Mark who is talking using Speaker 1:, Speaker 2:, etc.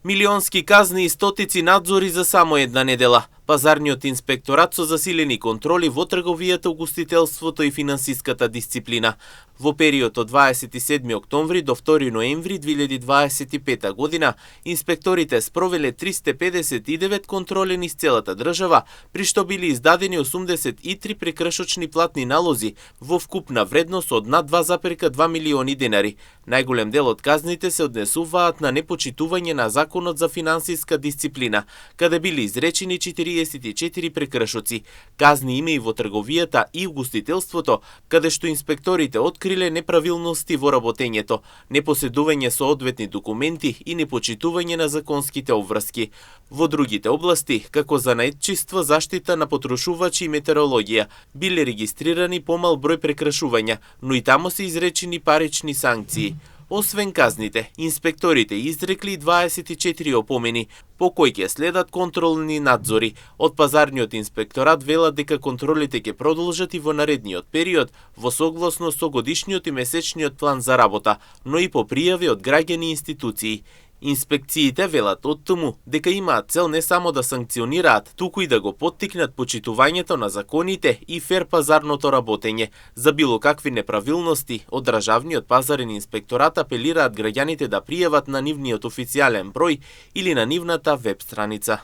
Speaker 1: Милионски казни и стотици надзори за само една недела. Пазарниот инспекторат со засилени контроли во трговијата, угостителството и финансиската дисциплина. Во период од 27 октомври до 2 ноември 2025 година, инспекторите спровеле 359 контроли низ целата држава, при што били издадени 83 прекршочни платни налози во вкупна вредност од над 2,2 милиони денари. Најголем дел од казните се однесуваат на непочитување на Законот за финансиска дисциплина, каде били изречени 44 прекршоци. Казни има и во трговијата и угостителството, каде што инспекторите откриле неправилности во работењето, непоседување соодветни документи и непочитување на законските обврски. Во другите области, како занаетчиство, заштита на потрошувачи и метеорологија, биле регистрирани помал број прекршувања, но и тамо се изречени парични санкции. Освен казните, инспекторите изрекли 24 опомени, по кои ќе следат контролни надзори. Од пазарниот инспекторат велат дека контролите ќе продолжат и во наредниот период, во согласно со годишниот и месечниот план за работа, но и по пријави од граѓани и институции. Инспекциите велат оттаму дека имаат цел не само да санкционираат, туку и да го поттикнат почитувањето на законите и фер пазарното работење. За било какви неправилности, од државниот пазарен инспекторат апелираат граѓаните да пријават на нивниот официјален број или на нивната веб страница.